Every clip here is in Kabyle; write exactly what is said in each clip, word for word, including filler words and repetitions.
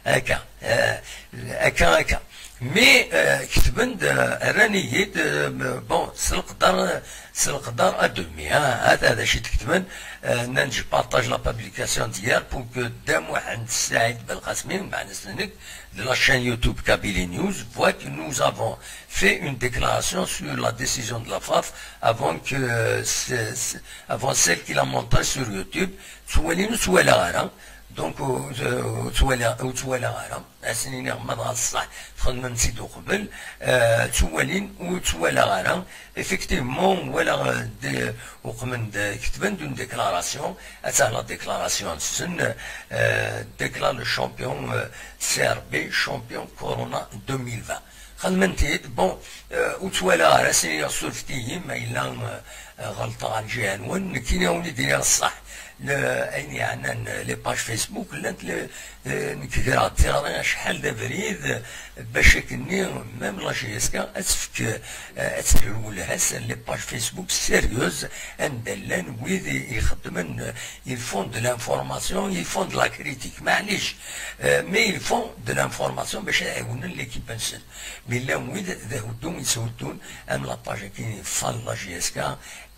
Akka, euh, akka, akka. Mais, euh, ketben-d, euh, rran-iyi-d, euh, bon, s leqder, s leqder à demi, hein, hada d acu i d-ketben, euh, nnan-d, je partage la publication d'hier pour que Dda Muḥend Saɛid Belqasmi, meɛna-s nekk, de la chaîne YouTube Kabylie News, voit que nous avons fait une déclaration sur la décision de la FAF avant que, euh, ce- ce- avant celle qu'il a montrée sur YouTube. Ttwalin ur ttwalaɣ ara. Donc, ur, ur ttwalaɣ, ur ttwalaɣ ara. Ad sen-iniɣ ma dɣa ṣṣeḥ txedmem-tt-id uqbel. Euh, ttwalin ur ttwalaɣ ara. Effectivement, walaɣ, euh, de, uqmen-d, ketben-d une déclaration. Attends, la déclaration, c'est une, euh, déclare le champion, euh, C R B, champion Corona deux mille vingt. Xedmen-t-id, bon, euh, ur ttwalaɣ ara, s-iniɣ surfet-iyi ma yella, euh, ɣelṭeɣ ɣer lǧiha-nwen, nekkini ad wen-id-iniɣ ṣṣeḥ. Le- ayen yeɛnan, euh, les pages Facebook, llant le- euh, nekk greɣ-d tiɣri acḥal d abrid, euh, bac akkenni même la J S K ad tefk, euh, ad tefk lwelha s les pages Facebook sérieuses, anda llan wid i- ixeddmen, euh, ils font de l'information, ils font de la critique, maɛlic, euh, mais ils font de l'information bac ad ɛiwnen l'équipe-nsen. Mi llan wid d ahuddu i tthuddun, am la page-agi fan la J S K,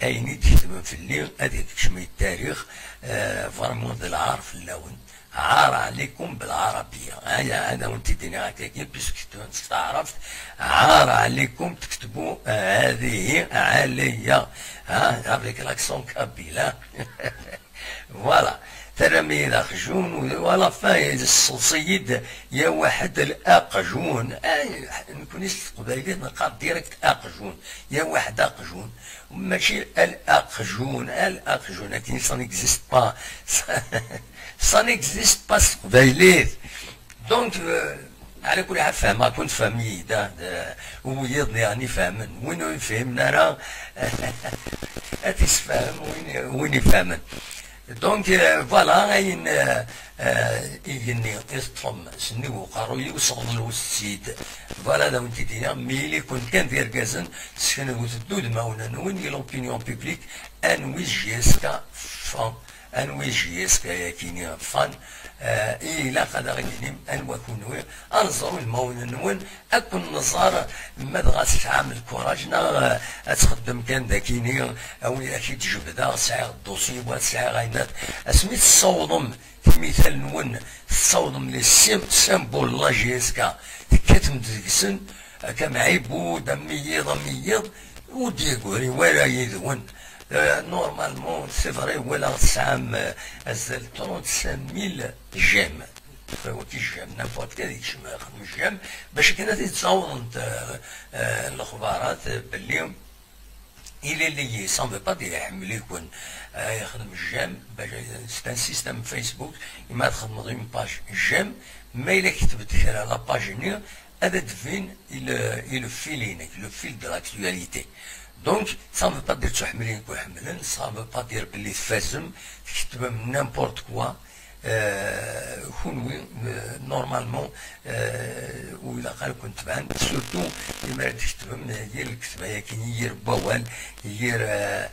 ayen i d-ketben fell-i ad ikecmen i tarix, euh, vraiment d lɛar fell-awen. عار عليكم بالعربية. هيا، هذا وانت الدنيا هكاكي، puisque كتبت بالعربية. عار عليكم تكتبوا هذه عليا. ها، avec l'accent kabyle، ها. Voilà. Terram-iyi d aqjun, u à la fin, yesseḍs-iyi-d ya waḥed الأقجون. Ay, nekkni s teqbaylit neqqar direct aqjun. Ya waḥed aqjun. Mačči الأقجون، الأقجون. Akken ça n'existe pas. Ça n'existe pas s teqbaylit. Donc, euh, على كل حال فهمكم، فهمي دا، دا، ويض يعني فهمن. وين فهمنا راه؟ اتسفهم وين، وين فهمن. Donc, euh, voilà، ayen, euh, euh, igenni iṭṭfem sennig uqerruy-iw, sɣeḍ lwes-id. Voilà, d awen-t-id-iniɣ, mi ili-ken kan d irgazen, seknet-d udmawen-nwen i l'opinion publique, anwi J S K fan. Anwi J S K-yagi-nni fan, eh, i ilaq ad aɣ-d-tinim anwa kunwi, ad nẓer udmawen-nwen, ad ken-nẓer ma dɣa tesɛam lkuraj neɣ, eh, ad txeddem kan d akini, a widak i d-jebdeɣ, sɛiɣ ddusi, wa sɛiɣ aynat. Asmi tessawḍem timital-nwen, tessawḍem les sym-, symboles n la J S K, tekkatem-d deg-sen, akka am Ɛibud, am wiyiḍ, am wiyiḍ, ur d-yeggri wara yid-wen. Euh, normalement, c'est vrai, walaɣ tesɛam, euh, azal trente-cinq mille j'aime. Wagi j'aime, n'importe quel, yekcem xemsa j'aime, bac akken ad t-id-ssawḍent, euh, euh, lexbarat, euh, belli ilelli, ça veut pas dire iḥemmel-iken, euh, yexdem j'aime, bac, c'est un système Facebook, imi ad txedmeḍ une page j'aime, ma yella ketbet kra la page-nni, ad d-tbin i le, i le fil-inek, le fil de l'actualité. Donc, ça veut pas dire ttḥemmlen-iken, ḥemmlen, ça veut pas dire belli tfazem, tketbem n'importe quoi. Euh, kunwi, euh, normalement, euh, ur ilaq ara ad ken-tebɛen, surtout imi ara d-tketbem, euh, yir lketba-yagi, yir wawal, yir, euh,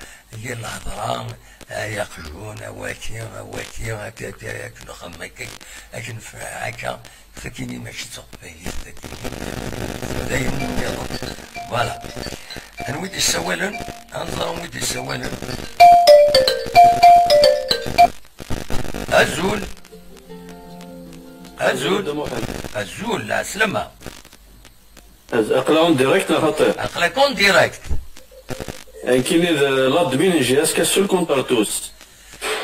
yir lhedra, ay aqjun, a waki, a waki, akka, akka, akka, nexdem akka, akken nefreḥ akka. Tagi-nni mačči d taqbaylit, tagi d ayen nniḍen. Voilà. Anwa i d-yessawalen? Ad nẓer anwa i d-yessawalen. Azul. Azul. Azul, lɛeslama. Aql-aɣ en direct neɣ xaṭi? Aql-ak en direct. Nekkini d l'admin n J S K seul contre tous.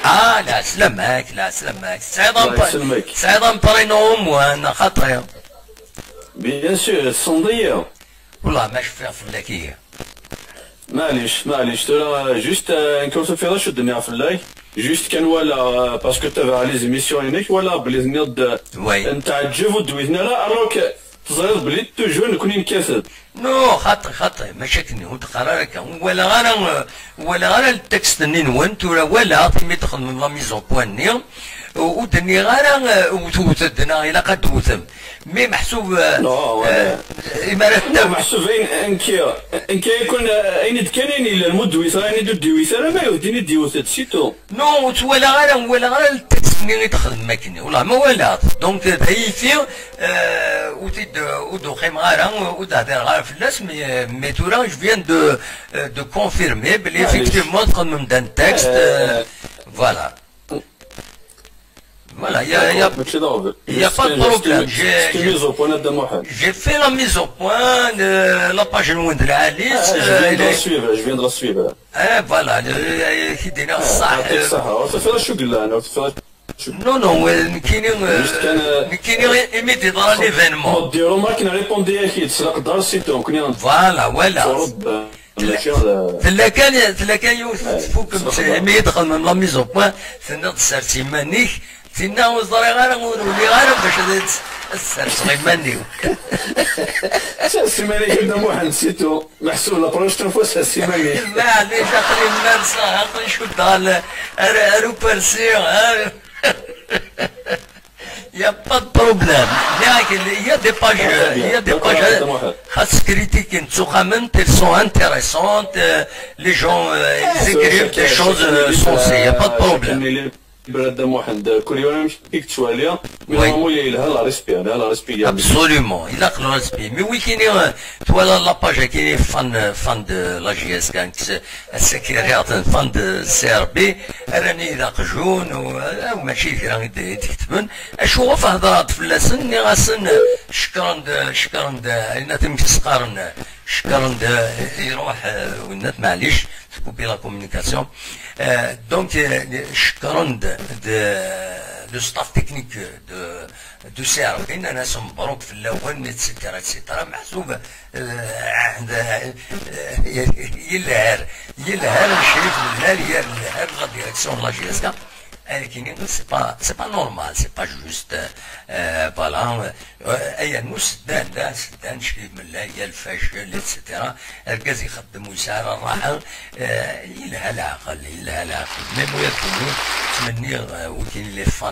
Ah, lɛeslama-k, lɛeslama-k. Tesɛiḍ ampa-, tesɛiḍ un prénom au moins, neɣ xaṭi? Bien sûr, tessneḍ-iyi. Wallah, ma cfiɣ fell-ak ihi. Maɛlic, maɛlic, tura, juste, euh, nekk ur tufiḍ acu d-nniɣ fell-ak. Juste kan walaɣ, euh, parce que ttabaɛeɣ les émissions-inek, walaɣ belli tenniḍ-d, euh, netɛeǧǧeb ur d-wwiten ara, alors que teẓriḍ belli toujours nekkni nekkat-d. Non, xaṭi, xaṭi, mačči akken, ur d-qqar ara akka. Ur walaɣ ara, ur walaɣ ara le texte-nni-nwen, tura walaɣ-t imi txedmeḍ la mise au point-nni. Ur d-nniɣ ara, eh, wwtet-d, neɣ ilaq ad d-tewtem. Mi meḥsub, eh, eh, imi ara teddaw. Meḥsub ayen, nekki, nekki yakun, eh, ayen i d-kan ayen yellan, ma ur d-iwit ara, ayen i d-ur d-iwit ara, ma ur d-ini d-iwwet-d, c'est tout. Non, ur tt-walaɣ ara, ur walaɣ ara le texte-nni i d-xedmen akken. Wallah, ma walaɣ-t. Donc, eh, d ayiti, eh, ur t-id, ur d-uqimeɣ ara, ur d-hdireɣ ara fell-as, mais, eh, mais tura, je viens de, eh, de confirmer belli effectivement txedmem-d un texte, eh, voilà. Voilà, il y a, il y a, il y a pas de problème. J'ai, j'ai fait la mise au point, euh, la page n Wend Lɛali, euh, je viens de la suivre, je viens de la suivre. Eh, voilà, euh, euh, qui dit ça, euh, ça fait la chugla, non, ça fait la chugla. Non, non, euh, nekkini, euh, juste kan, euh, nekkini, imi d-yeḍra l'événement. Moddiru ma akken répondre-ak-id, s leqder, c'est tout, nekkni. Voilà, voilà. Tella kan, tella kan yiwet tfukemt, imi i d-xedmem la mise au point, tenniḍ-d sers iman-ik, tinna ur ẓriɣ ara, ur uliɣ ara bac ad, ad serseɣ iman-iw. Sers iman-ik a Dda Muḥend, c'est tout. Meḥsub la prochaine fois sers iman-ik. Maɛlic, aql-i mmerseɣ, aql-i cuddeɣ ar, ar, ar ukersi, ha? Il y a pas de problème. Il y a, il y a des pages, il y a des pages, hein, xas critiques n tsuqament, elles sont intéressantes, euh, les gens, euh, ils écrivent des choses, euh, sensées, il y a pas de problème. Brad Muḥend, kul yawm amek i yettwali, mais normalement yelha le respect, yelha le respect. Absolument, ilaq le respect. Mais wikini, euh, twala la page-agi, fan, fan de la J S K, ass-agi rriɣ-ten fan de C R B, rran-iyi d aqjun, u, u mačči d kra i d-, i d-ketben. Acu ɣef hedreɣ-d fell-asen, nniɣ-asen, eh, cekkren-d, cekkren-d, eh, ayen aten s-qqaren, eh, cekkren-d, eh, iruḥ, eh, winnat, maɛlic, tkupi la communication. Eh, donc, eh, cekkren-d de, le staff technique de, du C R B, nnan-asen mebruk fell-awen, et cetera, et cetera. Meḥsub, eh, eh, yelher, yelher Crif Mellal, yelher la direction de la J S K. Nekkini, c'est pas, c'est pas normal, c'est pas juste. Euh, voilà. Euh, ay, nous, seddan, da, seddan, Crif Mellal, il y a le fachel, et cetera. Argaz ixeddem ur yesɛi ara rraḥa, euh, yelha leɛqel, yelha leɛqel. Même ur yettmenni, euh, wikini les fans.